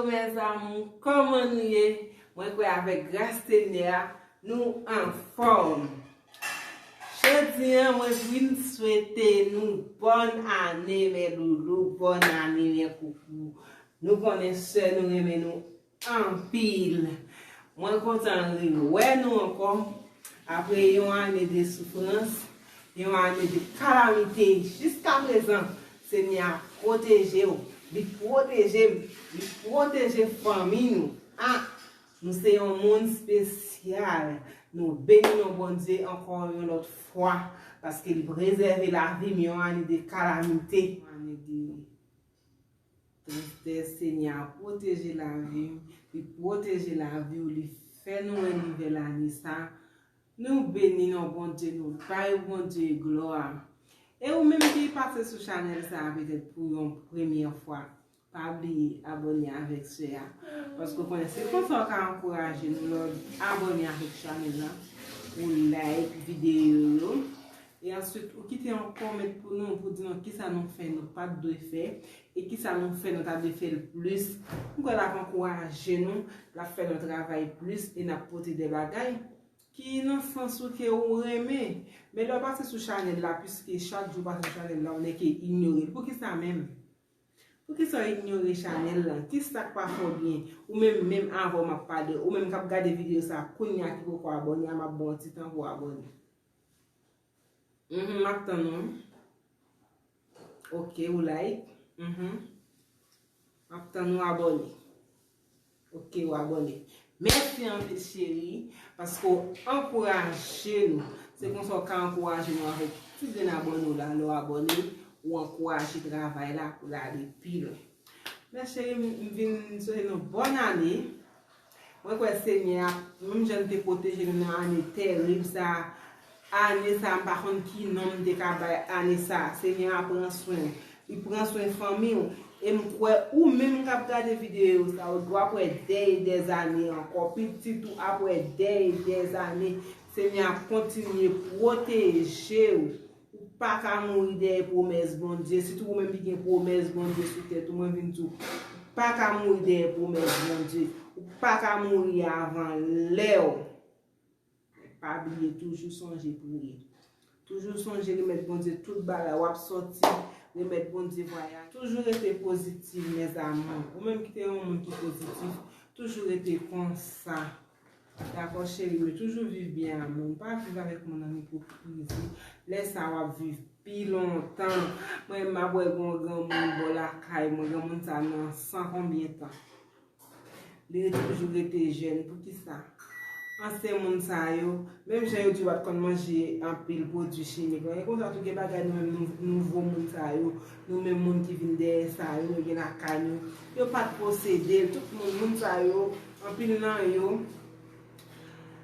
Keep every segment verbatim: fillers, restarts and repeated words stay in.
Mes amours, kòman nou ye? Mwen kwè avèk gras Senyè a, nou anfòm. Jodi a, mwen vin swete nou bòn ane, mes loulous, bòn ane, mes coucous. Nou konnen sè nou renmen nou anpil. Mwen kontan rewè nou ankò. Apre yon ane de soufrans, yon ane de kalamite, jiskaprezan, Senyè a pwoteje w. Li pwoteje m, li pwoteje fanmi nou. A, nou se yon moun espesyal. Nou beni non Bondye ankò yon lòt fwa, paske li prezève lavi m yon ane de kalamite. Yon ane de tristès, Senyè a pwoteje lavi m, li pwoteje lavi w, li fè nou wè nouvèl ane sa. Nou beni non Bondye, nou bay Bondye glwa. E ou menm ki pase sou chanèl sa a petèt pou yon premyè fwa, pa bliye abòne avèk sè a. Paske w konnen se konsa w ka ankouraje nou lè w abòne avèk chanèl la, ou like videyo yo. E answit, ou kite yon kòmant pou nou, pou di nou kisa nou fè nou pa t dwe fè, e kisa nou fè nou ta dwe fè l plis. M kwè l ap ankouraje nou, l ap fè nou travay plis, e n ap pote de bagay ki nan sans ou ke ou renmen. Men lè w pase sou chanèl la, piske chak jou w pase sou chanèl la, ou nèke inyore l. Poukisa menm? Poukisa w inyore chanèl la? Kisa k pa fè w byen? Ou menm, menm avan w m ap pale, ou menm k ap gade videyo sa a kounye a ki poko abòne a, m ap ba w ti tan pou w abòne. Mhm, m ap tann ou. Ok, ou like. Mhm. M ap tann ou abòne. Ok, ou abòne. Mèsi anpil, cheri, paske w ankouraje nou. Se konsa w ka ankouraje nou avèk ti grenn abòne w la. Lè w abòne, ou ankouraje travay la pou l ale pi lwen. Mè cheri, m, m vin swete nou bòn ane. Mwen kwè Senyè a, menm jan l te pwoteje nou nan ane terib sa a, ane sa a, m pa konn ki non m te ka bay ane sa a. Senyè a pran swen w. Li pran swen fanmi w. E m kwè ou menm k ap gade videyo sa, ou dwe ap wè dèy dèzane ankò. Pitit ou ap wè dèy dèzane. Senyè a kontinye pwoteje w. Ou pa ka mouri dèyè pwomès Bondye. Sitou ou menm ki gen pwomès Bondye sou tèt ou, mwen vin di w, ou pa ka mouri dèyè pwomès Bondye. Ou pa ka mouri avan lè w. Men pa bliye, toujou sonje priye. Toujou sonje remèt Bondye tout bagay. W ap sòti, remèt Bondye vwayaj. Toujou rete pozitif, mes amours. Ou menm ki te yon moun ki pozitif, toujou rete konsa. Dakò, cheri, men toujou viv byen a moun. Pa viv avèk moun an ipokrizi. Lè sa a, w ap viv pi lontan. Mwen, m ap wè gon granmoun bò lakay mwen. Granmoun sa nan san konbyen tan? Li toujou rete jèn. Poukisa? Ansyen moun sa yo, menm jan yo di yo pa t konn manje anpil pwodui chimik, anyen konsa tou, gen bagay nou menm nou, nouvo moun sa yo, nou menm moun ki vin dèyè sa yo, nou gen lakay nou, yo pa t posede l. Tout moun, moun sa yo, anpil nan yo,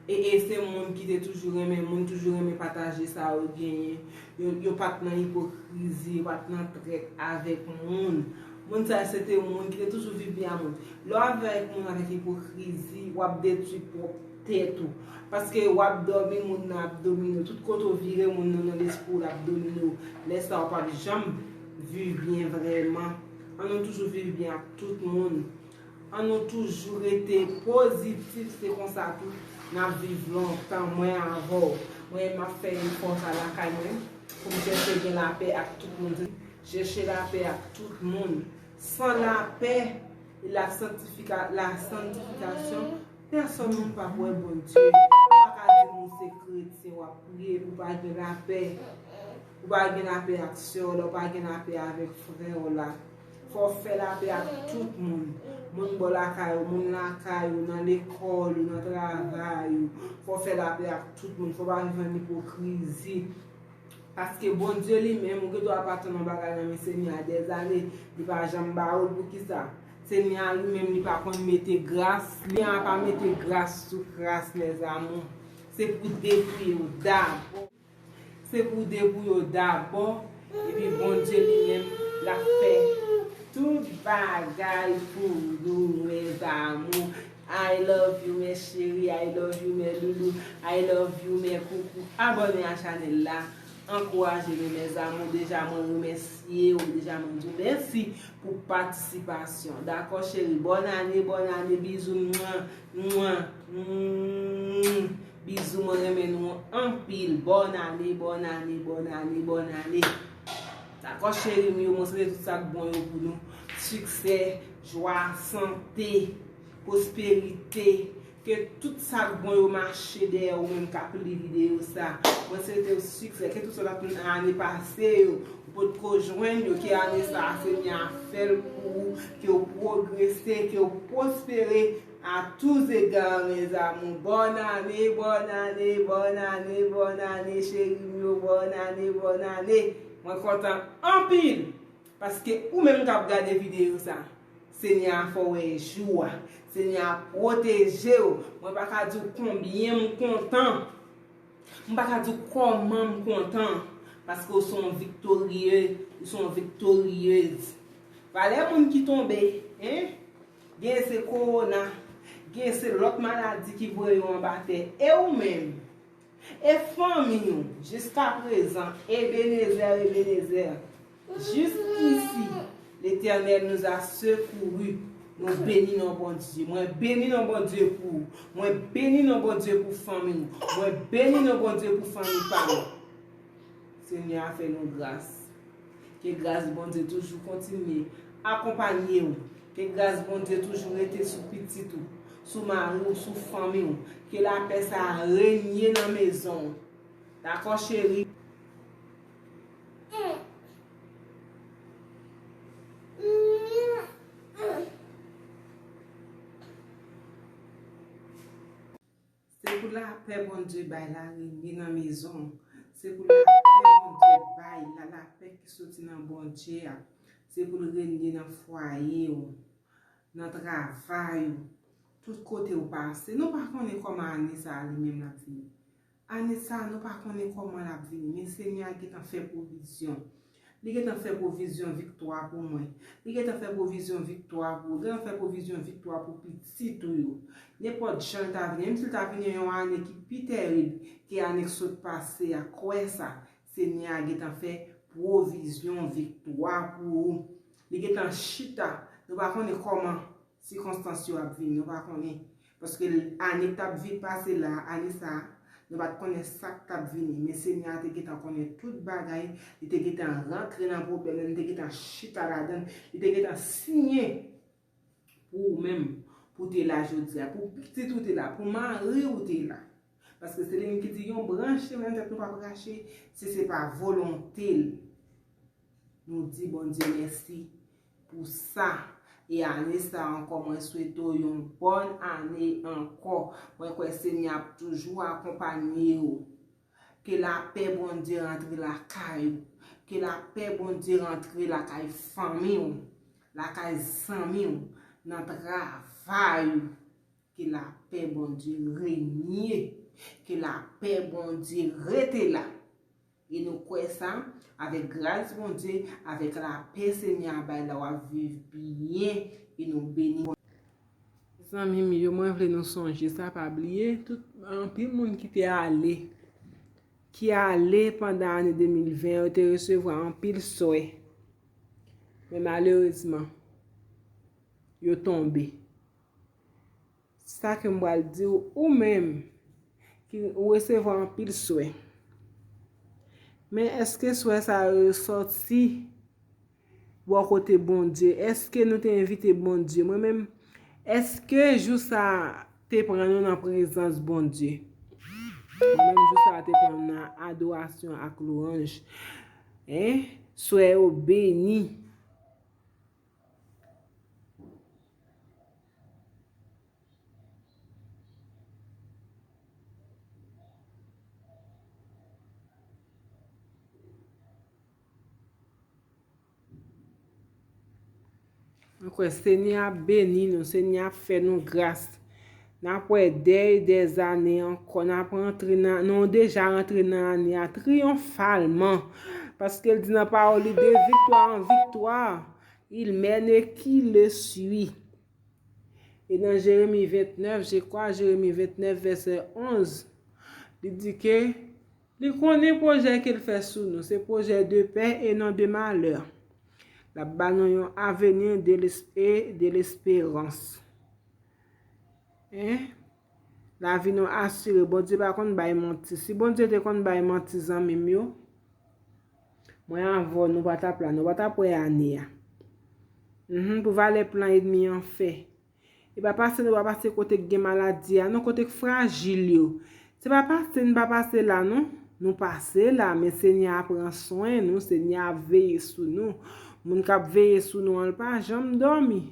e, e se moun ki te toujou renmen moun, toujou renmen pataje sa yo genyen. Yo, yo pa t nan ipokrizi, yo pa t nan trèt avèk moun. Moun sa yo se te moun ki te toujou viv byen a moun. Lè w avèk moun avèk ipokrizi, w ap detwi pwòp tèt ou. Paske w ap dòmi, moun nan ap domine w. Tout kote w vire, moun nan nan lespri w, l ap domine w. Lè sa a, w p ap janm viv byen vrèman. Ann nou toujou viv byen ak tout moun. Ann nou toujou rete pozitif, se konsa tou n ap viv lontan. Mwen avè w, mwen m ap fè efò sa lakay mwen pou m chèche gen lapè ak tout moun. Chèche lapè ak tout moun. San lapè e la sanctifica-, la sanctification, pèsòn moun p ap wè Bondye. Ou pa ka di m ou se kretyen, w ap priye, epi w pa gen lapè. Ou pa gen lapè ak sè w la, ou pa gen lapè avèk frè w la. Fò w fè lapè ak tout moun. Moun bò lakay ou, moun lakay ou, nan lekòl ou, nan travay ou. Fò w fè lapè ak tout moun. Fò w pa viv an ipokrizi. Paske Bondye li menm, ou gen dwa pa tann yon bagay nan men Senyè a dèzane, li pa janm ba ou l. Poukisa? Senyè a li menm, li pa konn mete gras. Senyè a pa mete gras sou kras, mes amours. Se pou detwi yo dabò. Se pou detwi yo dabò. Epi Bondye li menm, l ap fè tout bagay pou nou, mes amours. I love you, mes chéris. I love you, mes loulous. I love you, mes coucous. Abòne a chanèl la. Ankouraje nou, mes amours. Deja mwen remèsye w, deja mwen di w mèsi pou patisipasyon. Dakò, cheri? Bòn ane, bòn ane, bizou, mwa, mwa, mwa. Bizou, mwen renmen nou anpil. Bòn ane, bòn ane, bòn ane, bòn ane. Dakò, cheri m yo, mwen swete tout sa k bon yo pou nou. Siksè, jwa, sante, pwosperite. Ke tout sa k bon yo mache dèyè ou menm k ap li videyo sa. Mwen swete w siksè. Ke tout sa w t ap tann ane pase yo, ou potko jwenn yo, ke ane sa a, Senyè a fè l pou ou, ke w pwogrese, ke w pwospere à tous égards, mes amours. Bòn ane, bòn ane, bòn ane, bòn ane, cheri m yo, bòn ane, bòn ane. Mwen kontan anpil, paske ou menm k ap gade videyo sa, Senyè a fè w wè jou a. Senyè a pwoteje w. Mwen pa ka di w konbyen m kontan. M pa ka di w kòman m kontan. Paske w se yon viktorye, ou se yon viktoryez. Valè moun ki tonbe, en? Gen se kowona, gen se lòt maladi ki voye yo anba tè. E ou menm? E fanmi w, jiskaprezan, Ebenezè, Ebenezè, jiskisi, Letènèl nous a secourus. Nou beni non Bondye. Mwen beni non Bondye pou ou. Mwen beni non Bondye pou fanmi w. Mwen beni non Bondye pou fanmi pa m. Senyè a fè nou gras. Ke gras Bondye toujou kontinye akonpanye w. Ke gras Bondye toujou rete sou pitit ou, sou mari w, sou fanmi w. Ke lapè sa a renye nan mezon w. Dakò, cheri? Se pou lapè Bondye bay la renye nan mezon w. Se pou lapè Bondye bay la, lapè ki soti nan Bondye a. Se pou l renye nan fwaye w, nan travay ou, tout kote ou pase. Nou pa konnen kòman ane sa a li menm l ap vini. Ane sa a, nou pa konnen kòman l ap vini, men Senyè a gentan fè pwovizyon. Li gentan fè pwovizyon viktwa pou mwen. Li gentan fè pwovizyon viktwa pou ou. Li gentan fè pwovizyon viktwa pou pitit ou yo. Nenpòt jan l ta vini, menm si l ta vini yon ane ki pi tèrib ke ane k sot pase a, kwè sa, Senyè a gentan fè pwovizyon viktwa pou ou. Li gentan chita. Nou pa konnen kòman sikonstans yo ap vini, nou pa konnen. Paske ane k t ap vin pase la, ane sa a, nou pa t konnen sa k t ap vini. Men Senyè a te gentan konnen tout bagay, li te gentan rantre nan pwoblèm nan, li te gentan chita ladan l, li te gentan siyen pou ou menm, pou w te la jodi a, pou pitit ou te la, pou mari ou te la. Paske se li menm ki di yon branch se menm tèt nou p ap rache, si se pa volonte l. Nou di Bondye mèsi pou sa. E ane sa ankò, mwen swete w yon bòn ane ankò. Mwen kwè Senyè ap toujou akonpanye w. Ke lapè Bondye rantre lakay ou. Ke lapè Bondye rantre lakay fanmi w, lakay zanmi w, nan travay ou. Ke lapè Bondye renye. Ke lapè Bondye rete la. E nou kwè sa, avèk gras Bondye, avèk lapè Senyè a bay la, w ap viv byen, e nou beni. Zanmi m yo, mwen vle nou sonje sa, pa bliye, tout, anpil moun ki te ale, ki ale pandan ane de mil ven, yo te resevwa anpil swen. Men malerezman, yo tonbe. Sa ke m pral di w, ou menm, ki ou resevwa anpil swen. Men èske swen sa yo sòti bò kote Bondye? Èske nou te envite Bondye? Mwen menm, èske jou sa a te pran nou nan prezans Bondye? Mwen menm, jou sa a te pran m nan adorasyon ak lwanj. En, swen yo beni. Mwen kwè Senyè a ap beni nou, Senyè a ap fè nou gras. N ap wè dèy dèzane ankò, n ap rantre nan, nou deja rantre nan ane a triyonfalman. Paske l di nan pawòl li, de viktwa an viktwa, il mène qui le suit. E nan Jeremi ventnèf, je crois, Jeremi ventnèf, vèsè onz, li di ke Li konnen pwojè ke l fè sou nou, se pwojè de pè e non de malè. L ap ba nou yon avenir de lesp- e de lesperans. Hein? Lavi nou asire. Bondye pa konn bay manti. Si Bondye te konn bay manti, zanmi m yo, mwen avè w, nou pa t ap la, nou pa t ap wè ane a. Mhm, pou valè plan ènmi an fè. E pa pase nou pa pase kote k gen maladi a, non, kote k frajil yo. Se pa pase n pa pase la, non. Nou pase la, men Senyè a pran swen nou, Senyè a ap veye sou nou. Moun k ap veye sou nou an, l pa janm dòmi.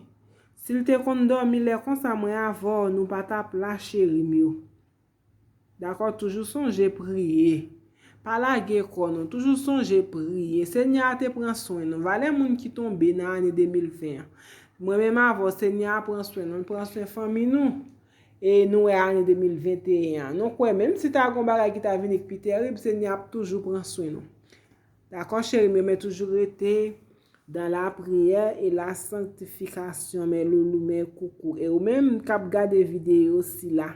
Si l te konn dòmi lè konsa, mwen avè w, nou pa t ap la, cheri m yo. Dakò, toujou sonje priye. Pa lage kò nou, toujou sonje priye. Senyè a te pran swen nou. Valè moun ki tonbe nan ane de mil ven an. Mwen menm avè w, Senyè a pran swen nou, l pran swen fanmi nou. E nou wè ane de mil venteyen an. Nou kwè, menm si ta gon bagay ki ta vini k pi terib, Senyè ap toujou pran swen nou. Dakò, cheri m yo, men toujou rete dans la prière et la sanctification, men loulou, men koukou. E ou menm k ap gade videyo sila,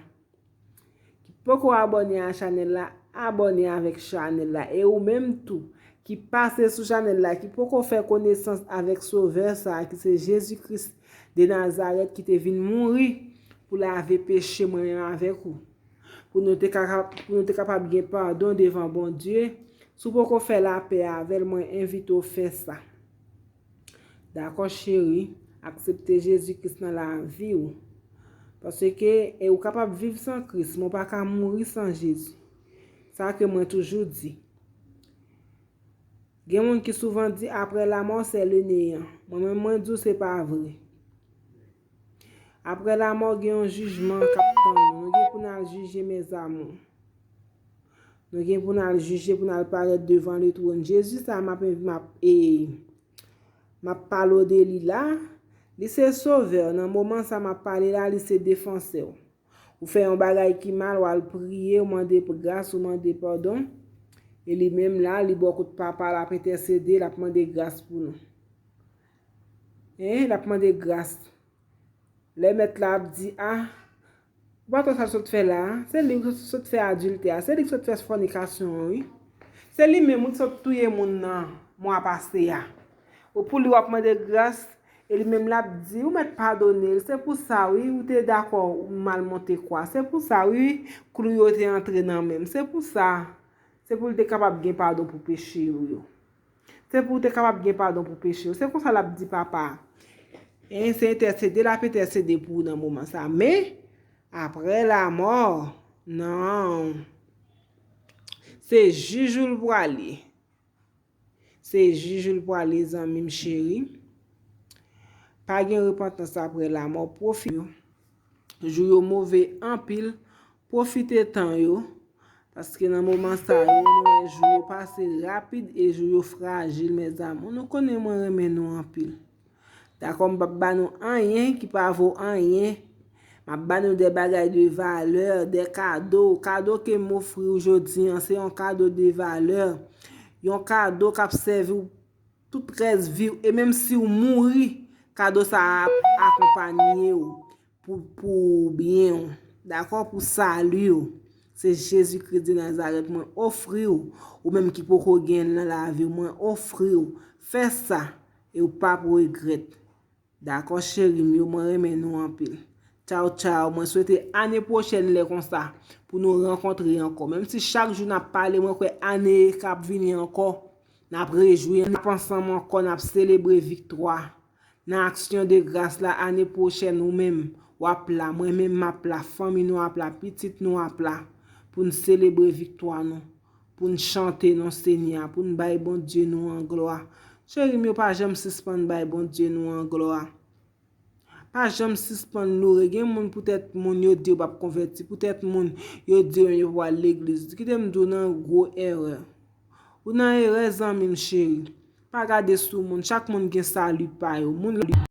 ki poko abòne a chanèl la, abòne avèk chanèl la. E ou menm tou, ki pase sou chanèl la, ki poko fè konesans avèk Sovè sa a, ki se Jezi Kris de Nazarèt, ki te vin mouri pou lave peche mwen menm avèk ou. Pou nou te ka, pou nou te kapab gen padon devan Bondye. Si w poko fè lapè avè l, mwen envite w fè sa. Dakò, cheri, aksepte Jezi Kris nan lavi w. Paske, e ou kapab viv san Kris, men w pa ka mouri san Jezi. Sa ke mwen toujou di. Gen moun ki souvan di, après la mort, c'est le néant. Mwen menm, mwen di w se pa vre. Apre lamò, gen yon jijman k ap tann nou. Nou gen pou n al jije, mes amours. Nou gen pou n al jije, pou n al parèt devan le twòn. Jezi sa a m ap, m ap, e, m ap pale w de li la, li se Sovè. Nan moman sa a m ap pale la, li se Defansè w. Ou fè yon bagay ki mal, w al priye, w mande gras, w mande padon. E li menm la, li bò kot Papa, l ap entèsede, l ap mande gras pou nou. Hein, l ap mande gras. Lè mèt la ap di, a, ou pa t wè sa l sot fè la a? Se li ki sot fè adiltè a, se li ki sot fè fònikasyon an, wi. Se li menm, wi, ki sot touye moun nan mwa pase a. Ou pou li w ap mande gras, e li menm l ap di, ou mèt padone l. Se pou sa, wi, ou te dakò ou mal monte kwa. Se pou sa, wi, klou yo te antre nan men m. Se pou sa. Se pou l te kapab gen padon pou peche w yo. Se pou w te kapab gen padon pou peche w. Se konsa l ap di Papa a. E se entèsede l ap entèsede pou ou nan moman sa a. Men, apre lamò, non. Se jij ou l prale. Se jij ou l prale, zanmi m cheri. Pa gen repantans apre lamò. Pwofite yo. Jou yo move anpil. Pwofite tan yo. Paske nan moman sa yo, nou wè jou yo pase rapid e jou yo frajil, mes amours. Nou konnen mwen renmen nou anpil. Dakò, m p ap ba nou anyen ki pa vo anyen. M ap ba nou de bagay de valè, de kado. Kado ke m ofri w jodi an, se yon kado de valè. Yon kado k ap sèvi w tout rès vi w. E menm si w mouri, kado sa a ap akonpanye w pou, pou byen w, dakò, pou sali w. Se Jezi Kris de Nazarèt mwen ofri w, ou menm ki poko gen l nan lavi w, mwen ofri w. Fè sa, e w p ap regrèt. Dakò, cheri m yo, mwen renmen nou anpil. Tchaw, tchaw. Mwen swete ane pwochèn lè konsa, pou nou rankontre ankò. Menm si chak jou n ap pale, mwen kwè ane k ap vini ankò, n ap rejwi, n ap ansanm ankò, n ap selebre viktwa. Nan aksyon de gras la, ane pwochèn, ou menm, w ap la, mwen menm, m ap la, fanmi nou ap la, pitit nou ap la, pou n selebre viktwa nou, pou n chante non Senyè a, pou n bay Bondye nou an glwa. Cheri m yo, pa janm sispann bay Bondye nou an glwa. Pa janm sispann loure. Gen moun, poutèt moun yo di yo p ap konvèti, poutèt moun yo di yo menm yo p ap al legliz. Kite m di w nan gwo erè. Ou nan erè, zanmi m cheri. Pa gade sou moun. Chak moun gen sali pa yo. Moun li